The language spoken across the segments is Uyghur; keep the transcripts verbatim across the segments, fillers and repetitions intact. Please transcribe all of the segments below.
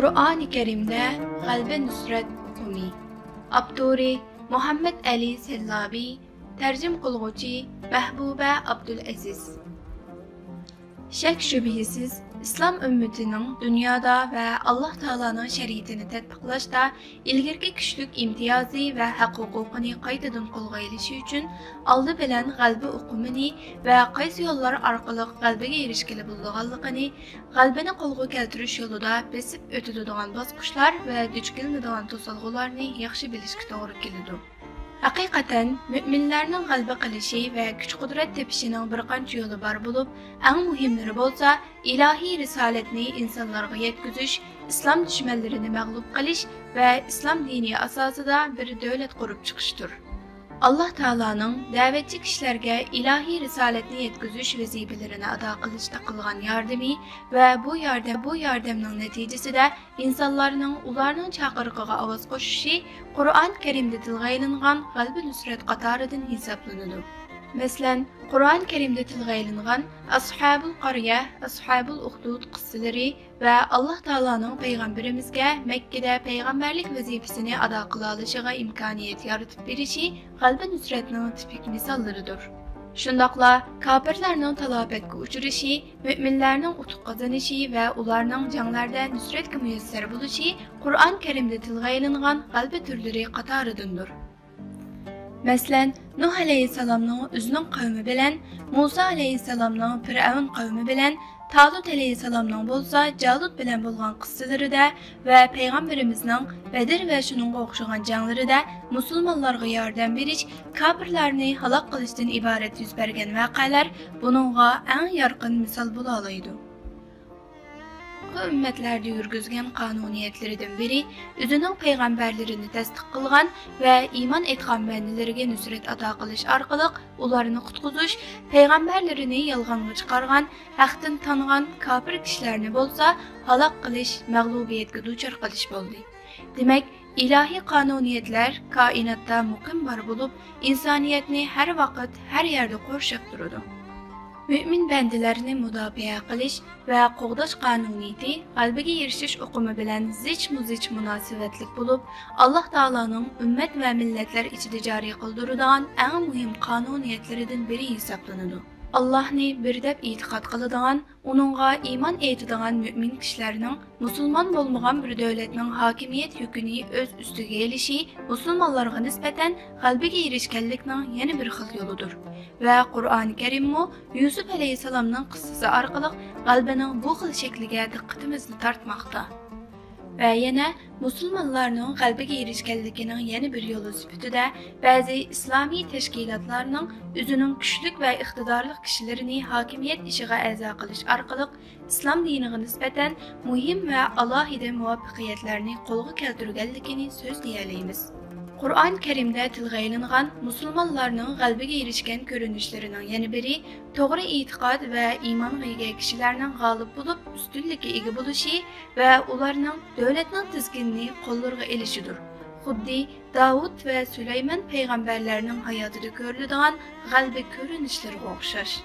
قۇرئانى كەرىمدە غەلىبە نۇسرەت ئۇقۇمى. ئاپتورى مۇھەممەد ئەلى سەللابى. تەرجىمە قىلغۇچى مەھبۇبە ئابدۇلئەزىز. شەك-شۈبھىسىز، ئىسلام ئۈممىتىنىڭ دۇنيادا ۋە ئاللاھ تائالانىڭ شەرىئىتىنى تەتبىقلاشتا ئىلگىرىكى كۈچلۈك ئىمتىيازى ۋە ھەق-ھوقۇقىنى قايتىدىن قولغا ئېلىشى ئۈچۈن، ئالدى بىلەن غەلىبە ئۇقۇمىنى ۋە قايسى يوللار ئارقىلىق غەلىبىگە ئېرىشكىلى بولىدىغانلىقىنى، غەلىبىنى قولغا كەلتۈرۈش يولىدا بېسىپ ئۆتۈلىدىغان باسقۇچلار ۋە دۇچ كېلىنىدىغان توسالغۇلارنى ياخشى بىلىشكە توغرا كېلىدۇ. ھەقىقەتەن، مۆمىنلەرنىڭ غەلىبە قىلىشى ۋە كۈچ-قۇدرەت تېپىشىنىڭ بىر قانچە يولى بار بولۇپ، ئەڭ مۇھىملىرى بولسا ئىلاھىي رىسالەتنى ئىنسانلارغا يەتكۈزۈش، ئىسلام دۈشمەنلىرىنى مەغلۇپ قىلىش ۋە ئىسلام دىنى ئاساسىدا بىر دۆلەت قۇرۇپ چىقىشتۇر. ئاللاھ تائالانىڭ دەۋەتچى كىشىلەرگە ئىلاھىي رىسالەتنى يەتكۈزۈش ۋەزىپىلىرىنى ئادا قىلىشتا قىلغان ياردىمى ۋە بۇ ياردەم، بۇ ياردەمنىڭ نەتىجىسىدە ئىنسانلارنىڭ ئۇلارنىڭ چاقىرىقىغا ئاۋاز قوشۇشى قۇرئان كەرىمدە تىلغا ئېلىنغان غەلىبە نۇسرەت قاتارىدىن ھېسابلىنىدۇ. مەسىلەن، قۇرئان كەرىمدە تىلغا ئېلىنغان ئەسھابۇل قارىيە، ئەسھابۇل ئۇخدۇد قىسسىلىرى ۋە ئاللاھ تائالانىڭ پەيغەمبىرىمىزگە مەككىدە پەيغەمبەرلىك ۋەزىپىسىنى ئادا قىلالىشىغا ئىمكانىيەت يارىتىپ بېرىشى غەلىبە نۇسرەتنىڭ تىپىك مىساللىرىدۇر. شۇنداقلا كاپىرلارنىڭ تالاپەتكە ئۇچرىشى، مۆمىنلەرنىڭ ئۇتۇق قازىنىشى ۋە ئۇلارنىڭ جەڭلەردە نۇسرەتكە مۇيەسسەر بولۇشى قۇرئان كەرىمدە تىلغا ئېلىنغان غەلىبە تۈرلىرى قاتارىدىندۇر. مەسىلەن، نۇھ ئەلەيھىسسالامنىڭ ئۆزىنىڭ قەۋمى بىلەن، مۇسا ئەلەيھىسسالامنىڭ پىرئەۋن قەۋمى بىلەن، تالۇت ئەلەيھىسسالامنىڭ بولسا جالۇت بىلەن بولغان قىسسىلىرىدە ۋە پەيغەمبىرىمىزنىڭ بەدر ۋە شۇنىڭغا ئوخشىغان جەڭلىرىدە مۇسۇلمانلارغا ياردەم بېرىش، كاپىرلارنى ھالاك قىلىشتىن ئىبارەت يۈز بەرگەن ۋەقەلەر بۇنىڭغا ئەڭ يارقىن مىسال بولالايدۇ. ئۇممەتلەردە يۈرگۈزگەن قانۇنىيەتلىرىدىن بىرى، ئۆزىنىڭ پەيغەمبەرلىرىنى تەستىق قىلغان ۋە ئىمان ئېيتقان بەندىلىرىگە نۇسرەت ئاتا قىلىش ئارقىلىق ئۇلارنى قۇتقۇزۇش، پەيغەمبەرلىرىنى يالغانغا چىقارغان، ھەقتىن تانغان كاپىر كىشىلەرنى بولسا ھالاك قىلىش، مەغلۇبىيەتكە دۇچار قىلىش بولدى. دېمەك، ئىلاھىي قانۇنىيەتلەر كائىناتتا مۇقىم بار بولۇپ، ئىنسانىيەتنى ھەر ۋاقىت، ھەر يەردە قورشاپ تۇرىدۇ. مۆمىن بەندىلەرنى مۇداپىئە قىلىش ۋە قوغداش قانۇنىيىتى غەلىبىگە ئېرىشىش ئۇقۇمى بىلەن زىچمۇ زىچ مۇناسىۋەتلىك بولۇپ، ئاللاھ تائالانىڭ ئۈممەت ۋە مىللەتلەر ئىچىدە جارى قىلدۇرىدىغان ئەڭ مۇھىم قانۇنىيەتلىرىدىن بىرى ھېسابلىنىدۇ. ئاللاھنى بىر دەپ ئېتىقاد قىلىدىغان، ئۇنىڭغا ئىمان ئېيتىدىغان مۆمىن كىشىلەرنىڭ مۇسۇلمان بولمىغان بىر دۆلەتنىڭ ھاكىمىيەت يۈكىنى ئۆز ئۈستىگە ئېلىشى مۇسۇلمانلارغا نىسبەتەن غەلىبىگە ئېرىشكەنلىكنىڭ يەنە بىر خىل يولىدۇر. ۋە قۇرئانى كەرىممۇ يۈسۈپ ئەلەيھىسسالامنىڭ قىسسىسى ئارقىلىق غەلىبىنىڭ بۇ خىل شەكلىگە دىققىتىمىزنى تارتماقتا. ۋە يەنە مۇسۇلمانلارنىڭ غەلىبىگە ئېرىشكەنلىكىنىڭ يەنە بىر يولى سۈپىتىدە، بەزى ئىسلامىي تەشكىلاتلارنىڭ ئۆزىنىڭ كۈچلۈك ۋە ئىقتىدارلىق كىشىلىرىنى ھاكىمىيەت ئىشىغا ئەزا قىلىش ئارقىلىق ئىسلام دىنىغا نىسبەتەن مۇھىم ۋە ئالاھىدە مۇۋەپپەقىيەتلەرنى قولغا كەلتۈرگەنلىكىنى سۆزلىيەلەيمىز. قۇرئان كەرىمدە تىلغا ئېلىنغان مۇسۇلمانلارنىڭ غەلىبىگە ئېرىشكەن كۆرۈنۈشلىرىنىڭ يەنە بىرى، توغرا ئېتىقاد ۋە ئىمانغا ئىگە كىشىلەرنىڭ غالىب بولۇپ، ئۈستۈنلۈككە ئىگە بولۇشى ۋە ئۇلارنىڭ دۆلەتنىڭ تىزگىنىنى قوللىرىغا ئېلىشىدۇر. خۇددى داۋۇت ۋە سۇلايمان پەيغەمبەرلەرنىڭ ھاياتىدا كۆرۈلىدىغان غەلىبە كۆرۈنۈشلىرىگە ئوخشاش.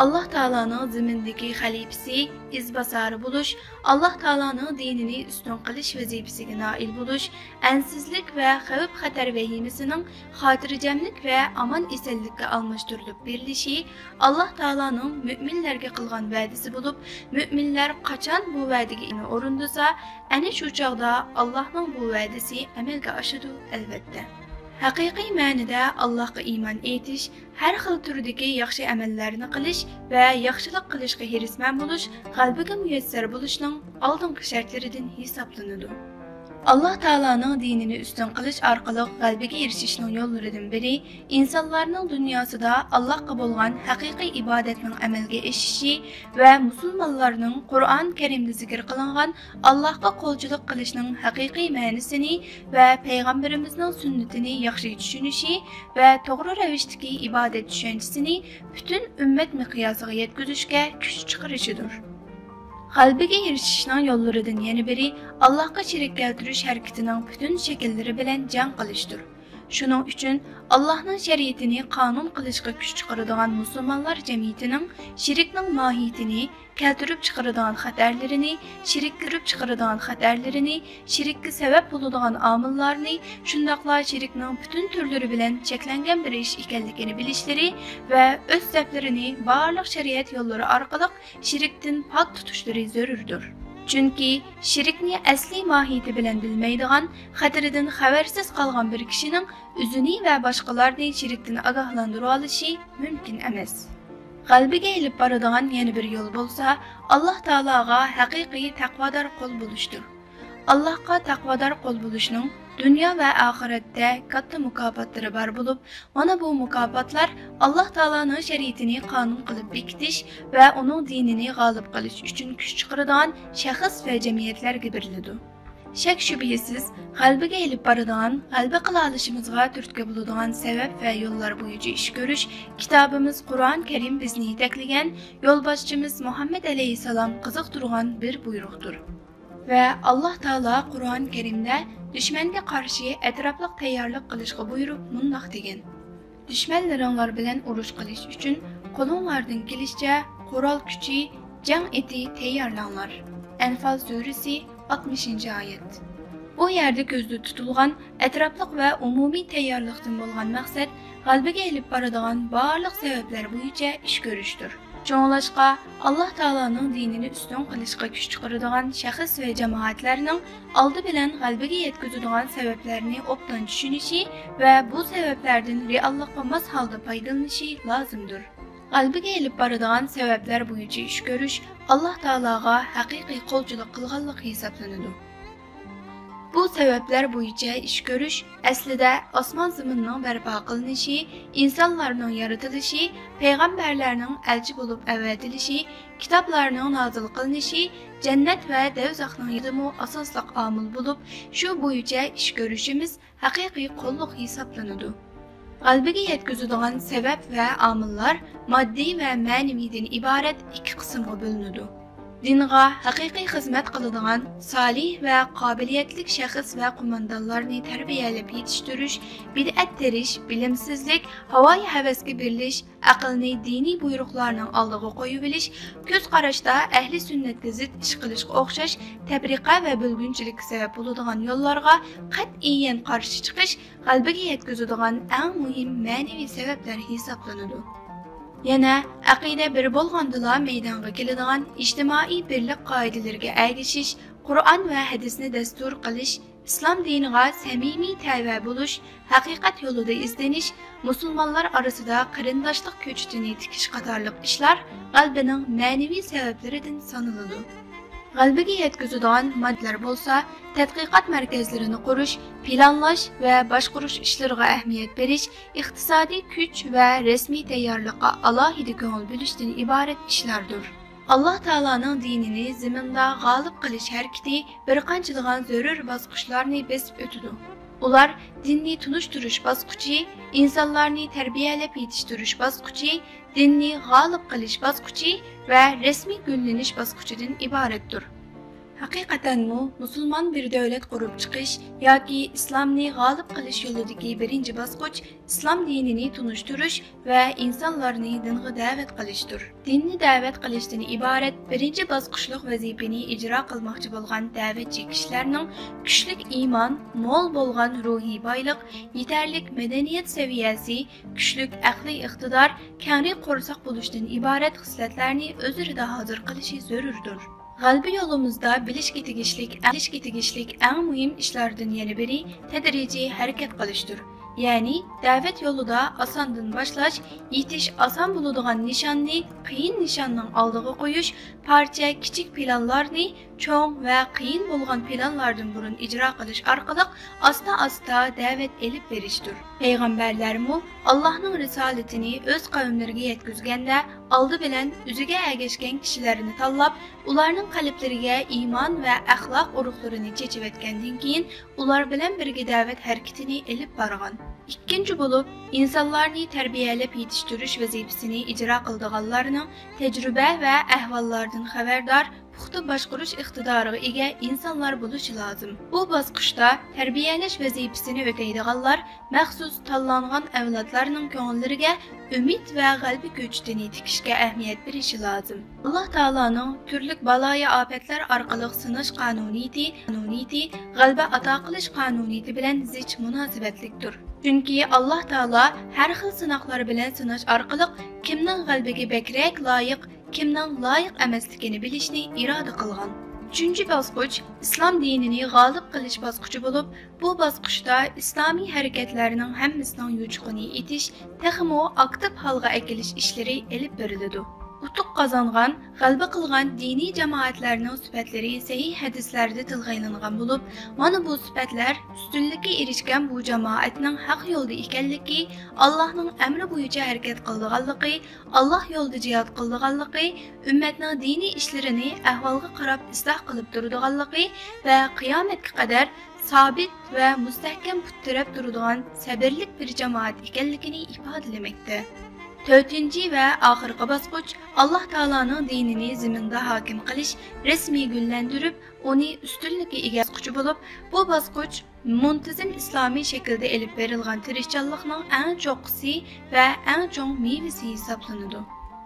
ئاللاھ تائالانىڭ زېمىندىكى خەلىپىسى، ئىزباسارى بولۇش، ئاللاھ تائالانىڭ دىنىنى ئۈستۈن قىلىش ۋەزىپىسىگە نائىل بولۇش، ئەنسىزلىك ۋە خەۋپ-خەتەر ۋەھىمىسىنىڭ خاتىرجەملىك ۋە ئامان-ئېسەنلىككە ئالماشتۇرۇلۇپ بېرىلىشى، ئاللاھ تائالانىڭ مۆمىنلەرگە قىلغان ۋەدىسى بولۇپ، مۆمىنلەر قاچان بۇ ۋەدىگە ئورۇندىسا، ئەنە شۇ چاغدا ئاللاھنىڭ بۇ ۋەدىسى ئەمەلگە ئاشىدۇ، ئەلۋەتتە. ھەقىقىي مەنىدە ئاللاھقا ئىمان ئېيتىش، ھەر خىل تۈردىكى ياخشى ئەمەللەرنى قىلىش ۋە ياخشىلىق قىلىشقا ھېرىسمەن بولۇش غەلىبىگە مۇيەسسەر بولۇشنىڭ ئالدىنقى شەرتلىرىدىن ھېسابلىنىدۇ. ئاللاھ تائالانىڭ دىنىنى ئۈستۈن قىلىش ئارقىلىق غەلىبىگە ئېرىشىشنىڭ يوللىرىدىن بىرى، ئىنسانلارنىڭ دۇنياسىدا ئاللاھقا بولغان ھەقىقىي ئىبادەتنىڭ ئەمەلگە ئېشىشى ۋە مۇسۇلمانلارنىڭ قۇرئان كەرىمدە زىكىر قىلىنغان ئاللاھقا قۇلچىلىق قىلىشنىڭ ھەقىقىي مەنىسىنى ۋە پەيغەمبىرىمىزنىڭ سۈننىتىنى ياخشى چۈشىنىشى ۋە توغرا رەۋىشتىكى ئىبادەت چۈشەنچىسىنى پۈتۈن ئۈممەت مىقياسىغا يەتكۈزۈشكە كۈچ چىقىرىشىدۇر. غەلىبىگە ئېرىشىشنىڭ يوللىرىدىن يەنە بىرى، ئاللاھقا شېرىك كەلتۈرۈش ھەرىكىتىنىڭ پۈتۈن شەكىللىرى بىلەن جەڭ قىلىشتۇر. شۇنىڭ ئۈچۈن ئاللاھنىڭ شەرىئىتىنى قانۇن قىلىشقا كۈچ چىقىرىدىغان مۇسۇلمانلار جەمئىيىتىنىڭ شىركنىڭ ماھىيىتىنى، كەلتۈرۈپ چىقىرىدىغان خەتەرلىرىنى، شىرك كىرىپ چىقىرىدىغان خەتەرلىرىنى، شىرككە سەۋەب بولىدىغان ئامىللارنى، شۇنداقلا شىركنىڭ پۈتۈن تۈرلىرى بىلەن چەكلەنگەن بىر ئىش ئىكەنلىكىنى بىلىشلىرى ۋە ئۆز سەپلىرىنى بارلىق شەرىئەت يوللىرى ئارقىلىق شىركتىن پاك تۇتۇشلىرى زۆرۈردۇر. چۈنكى شىركنى ئەسلىي ماھىيىتى بىلەن بىلمەيدىغان، خەتىرىدىن خەۋەرسىز قالغان بىر كىشىنىڭ ئۆزىنى ۋە باشقىلاردىن شىركتىن ئاگاھلاندۇرۇۋالىشى مۇمكىن ئەمەس. غەلىبىگە ئېلىپ بارىدىغان يەنە بىر يول بولسا، ئاللاھ تائالاغا ھەقىقىي تەقۋادار قۇل بولۇشتۇر. ئاللاھقا تەقۋادار قۇل بولۇشنىڭ دۇنيا ۋە ئاخىرەتتە كاتتا مۇكاپاتلىرى بار بولۇپ، مانا بۇ مۇكاپاتلار ئاللاھ تائالانىڭ شەرىئىتىنى قانۇن قىلىپ بېكىتىش ۋە ئۇنىڭ دىنىنى غالىب قىلىش ئۈچۈن كۈچ چىقىرىدىغان شەخس ۋە جەمئىيەتلەرگە بېرىلىدۇ. شەك-شۈبھىسىز، غەلىبىگە ئېلىپ بارىدىغان، غەلىبە قىلالىشىمىزغا تۈرتكە بولىدىغان سەۋەب ۋە يوللار بويىچە ئىش كۆرۈش كىتابىمىز قۇرئان كەرىم بىزنى يېتەكلىگەن يولباشچىمىز مۇھەممەد ئەلەيھىسسالام قىزىقتۇرغان بىر بۇيرۇقتۇر. ۋە ئاللاھ تائالا قۇرئان كەرىمدە دۈشمەنگە قارشى ئەتراپلىق تەييارلىق قىلىشقا بۇيرۇپ مۇنداق دېگەن: دۈشمەنلىرىڭلار بىلەن ئۇرۇش قىلىش ئۈچۈن قولۇڭلاردىن كېلىشىچە قورال كۈچى، جەڭ ئېتى تەييارلاڭلار. ئەنفال سۈرىسى، ئاتمىشىنچى ئايەت. بۇ يەردە كۆزدە تۇتۇلغان ئەتراپلىق ۋە ئومۇمىي تەييارلىقتىن بولغان مەقسەت غەلىبىگە ئېلىپ بارىدىغان بارلىق سەۋەبلەر بويىچە ئىش كۆرۈشتۇر. شۇڭلاشقا، ئاللاھ تائالانىڭ دىنىنى ئۈستۈن قىلىشقا كۈچ چىقىرىدىغان شەخس ۋە جامائەتلەرنىڭ ئالدى بىلەن غەلىبىگە يەتكۈزىدىغان سەۋەبلەرنى ئوبدان چۈشىنىشى ۋە بۇ سەۋەبلەردىن رېئاللىققا ماس ھالدا پايدىلىنىشى لازىمدۇر. غەلىبىگە ئېلىپ بارىدىغان سەۋەبلەر بويىچە ئىش كۆرۈش ئاللاھ تائالاغا ھەقىقىي قۇلچىلىق قىلغانلىق ھېسابلىنىدۇ. بۇ سەۋەبلەر بويىچە ئىش كۆرۈش ئەسلىدە ئاسمان زېمىننىڭ بەرپا قىلىنىشى، ئىنسانلارنىڭ يارىتىلىشى، پەيغەمبەرلەرنىڭ ئەلچى بولۇپ ئەۋەتىلىشى، كىتابلارنىڭ نازىل قىلىنىشى، جەننەت ۋە دەۋزەخنىڭ يېرىدىمۇ ئاساسلىق ئامىل بولۇپ، شۇ بويىچە ئىش كۆرۈشىمىز ھەقىقىي قۇللۇق ھېسابلىنىدۇ. غەلىبىگە يەتكۈزىدىغان سەۋەب ۋە ئامىللار ماددىي ۋە مەنىۋىدىن ئىبارەت ئىككى قىسىمغا بۆلۈنىدۇ. دىنغا ھەقىقىي خىزمەت قىلىدىغان سالىھ ۋە قابىلىيەتلىك شەخس ۋە قوماندانلارنى تەربىيەلەپ يېتىشتۈرۈش، بىدئەت تېرىش، بىلىمسىزلىك، ھاۋايى ھەۋەسكە بېرىلىش، ئەقىلنى دىنىي بۇيرۇقلارنىڭ ئالدىغا قويۇۋېلىش، كۆز قاراشتا ئەھلى سۈننەتكە زىت ئىش قىلىشقا ئوخشاش تەپرىقە ۋە بۆلگۈنچىلىككە سەۋەب بولىدىغان يوللارغا قەتئىيەن قارشى چىقىش غەلىبىگە يەتكۈزىدىغان ئەڭ مۇھىم مەنىۋى سەۋەبلەر ھېسابلىنىدۇ. يەنە ئەقىدە بىر بولغاندىلا مەيدانغا كېلىدىغان ئىجتىمائىي بىرلىك قائىدىلىرىگە ئەگىشىش، قۇرئان ۋە ھەدىسنى دەستۇر قىلىش، ئىسلام دىنىغا سەمىمىي تەۋە بولۇش، ھەقىقەت يولىدا ئىزدىنىش، مۇسۇلمانلار ئارىسىدا قېرىنداشلىق كۆچىتىنى تىكىش قاتارلىق ئىشلار غەلىبىنىڭ مەنىۋى سەۋەبلىرىدىن سانىلىدۇ. غەلىبىگە يەتكۈزىدىغان ماددىلار بولسا، تەتقىقات مەركەزلىرىنى قۇرۇش، پىلانلاش ۋە باشقۇرۇش ئىشلىرىغا ئەھمىيەت بېرىش، ئىقتىسادىي كۈچ ۋە رەسمىي تەييارلىققا ئالاھىدە كۆڭۈل بۆلۈشتىن ئىبارەت ئىشلاردۇر. ئاللاھ تائالانىڭ دىنىنى زېمىندا غالىب قىلىش ھەرىكىتى بىر قانچىلىغان زۆرۈر باسقۇچلارنى بېسىپ ئۆتىدۇ. ئۇلار دىننى تونۇشتۇرۇش باسقۇچى، ئىنسانلارنى تەربىيەلەپ يېتىشتۈرۈش باسقۇچى، دىننى غالىب قىلىش باسقۇچى ۋە رەسمىي گۈللىنىش باسقۇچىدىن ئىبارەتتۇر. ھەقىقەتەنمۇ، مۇسۇلمان بىر دۆلەت قۇرۇپ چىقىش ياكى ئىسلامنى غالىب قىلىش يولىدىكى بىرىنچى باسقۇچ ئىسلام دىنىنى تونۇشتۇرۇش ۋە ئىنسانلارنى دىنغا دەۋەت قىلىشتۇر. دىننى دەۋەت قىلىشتىن ئىبارەت بىرىنچى باسقۇچلۇق ۋەزىپىنى ئىجرا قىلماقچى بولغان دەۋەتچى كىشىلەرنىڭ كۈچلۈك ئىمان، مول بولغان روھىي بايلىق، يېتەرلىك مەدەنىيەت سەۋىيەسى، كۈچلۈك ئەقلىي ئىقتىدار، كەڭرى قورساق بولۇشتىن ئىبارەت خىسلەتلەرنى ئۆزرىدە ھازىر قىلىشى زۆرۈردۇر. غەلىبە يولىمىزدا بىلىشكە تېگىشلىك، بىلىشكە تېگىشلىك ئەڭ مۇھىم ئىشلاردىن يەنە بىرى تەدرىجىي ھەرىكەت قىلىشتۇر. يەنى دەۋەت يولىدا ئاساندىن باشلاش، يېتىش ئاسان بولىدىغان نىشاننى قىيىن نىشاننىڭ ئالدىغا قويۇش، پارچە كىچىك پىلانلارنى چوڭ ۋە قىيىن بولغان پىلانلاردىن بۇرۇن ئىجرا قىلىش ئارقىلىق ئاستا-ئاستا دەۋەت ئېلىپ بېرىشتۇر. پەيغەمبەرلەرمۇ ئاللاھنىڭ رىسالىتىنى ئۆز قەۋملىرىگە يەتكۈزگەندە، ئالدى بىلەن ئۆزىگە ئەگەشكەن كىشىلەرنى تاللاپ، ئۇلارنىڭ قەلبلىرىگە ئىمان ۋە ئەخلاق ئۇرۇقلىرىنى چېچىۋەتكەندىن كېيىن، ئۇلار بىلەن بىرگە دەۋەت ھەرىكىتىنى ئېلىپ بارغان. ئىككىنچى بولۇپ، ئىنسانلارنى تەربىيەلەپ يېتىشتۈرۈش ۋەزىپىسىنى ئىجرا قىلىدىغانلارنىڭ تەجرىبە ۋە ئەھۋاللاردىن خەۋەردار، پۇختا باشقۇرۇش ئىقتىدارىغا ئىگە ئىنسانلار بولۇشى لازىم. بۇ باسقۇچتا تەربىيەلەش ۋەزىپىسىنى ئۆتەيدىغانلار مەخسۇس تاللانغان ئەۋلادلارنىڭ كۆڭۈللىرىگە ئۈمىد ۋە غەلىبە كۆچىتىنى تىكىشكە ئەھمىيەت بېرىشى لازىم. ئاللاھ تائالانىڭ تۈرلۈك بالايىئاپەتلەر ئارقىلىق سىناش قانۇنىيىتى، قانۇنىيىتى، غەلىبە ئاتا قىلىش قانۇنىيىتى بىلەن زىچ مۇناسىۋەتلىكتۇر. چۈنكى ئاللاھ تائالا ھەر خىل سىناقلار بىلەن سىناش ئارقىلىق كىمنىڭ غەلىبىگە بەكرەك لايىق، كىمنىڭ لايىق ئەمەسلىكىنى بىلىشنى ئىرادە قىلغان. ئۈچىنچى باسقۇچ ئىسلام دىنىنى غالىب قىلىش باسقۇچى بولۇپ، بۇ باسقۇچتا ئىسلامىي ھەرىكەتلەرنىڭ ھەممىسىنىڭ يوچۇقىنى ئېتىش تېخىمۇ ئاكتىپ ھالغا ئەكېلىش ئىشلىرى ئېلىپ بېرىلىدۇ. ئۇتۇق قازانغان، غەلىبە قىلغان دىنىي جامائەتلەرنىڭ سۈپەتلىرى سەھىھ ھەدىسلەردە تىلغا ئېلىنغان بولۇپ، مانا بۇ سۈپەتلەر ئۈستۈنلۈككە ئېرىشكەن بۇ جامائەتنىڭ ھەق يولدا ئىكەنلىكى، ئاللاھنىڭ ئەمرى بويىچە ھەرىكەت قىلىدىغانلىقى، ئاللاھ يولىدا جىھاد قىلىدىغانلىقى، ئۈممەتنىڭ دىنىي ئىشلىرىنى ئەھۋالغا قاراپ ئىسلاھ قىلىپ تۇرىدىغانلىقى ۋە قىيامەتكە قەدەر سابىت ۋە مۇستەھكەم پۇت تىرەپ تۇرىدىغان سەبرلىك بىر جامائەت ئىكەنلىكىنى ئىپادىلىمەكتە. تۆتىنچى ۋە ئاخىرقى باسقۇچ ئاللاھ تائالانىڭ دىنىنى زېمىندا ھاكىم قىلىش، رەسمىي گۈللەندۈرۈپ، ئۇنى ئۈستۈنلۈككە ئىگە باسقۇچى بولۇپ، بۇ باسقۇچ مۇنتىزىم ئىسلامىي شەكىلدە ئېلىپ بېرىلغان تىرىشچانلىقنىڭ ئەڭ چوققىسى ۋە ئەڭ چوڭ مېۋىسى ھېسابلىنىدۇ.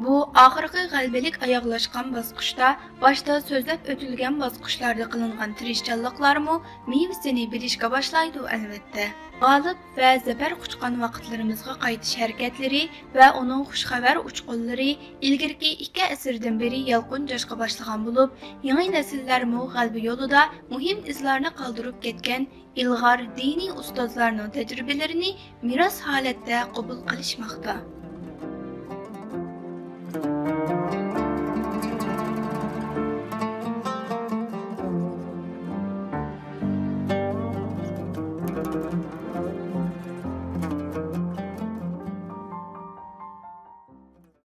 بۇ ئاخىرقى غەلىبىلىك ئاياغلاشقان باسقۇچتا باشتا سۆزلەپ ئۆتۈلگەن باسقۇچلاردا قىلىنغان تىرىشچانلىقلارمۇ مېۋىسىنى بېرىشكە باشلايدۇ، ئەلۋەتتە. غالىب ۋە زەپەر قۇچقان ۋاقىتلىرىمىزغا قايتىش ھەرىكەتلىرى ۋە ئۇنىڭ خۇشخەۋەر ئۇچقۇنلىرى ئىلگىرىكى ئىككى ئەسىردىن بېرى يالقۇن چاچقا باشلىغان بولۇپ، يېڭى نەسىللەرمۇ غەلىبە يولىدا مۇھىم ئىزلارنى قالدۇرۇپ كەتكەن ئىلغار دىنىي ئۇستازلارنىڭ تەجرىبىلىرىنى مىراس ھالەتتە قوبۇل قىلىشماقتا.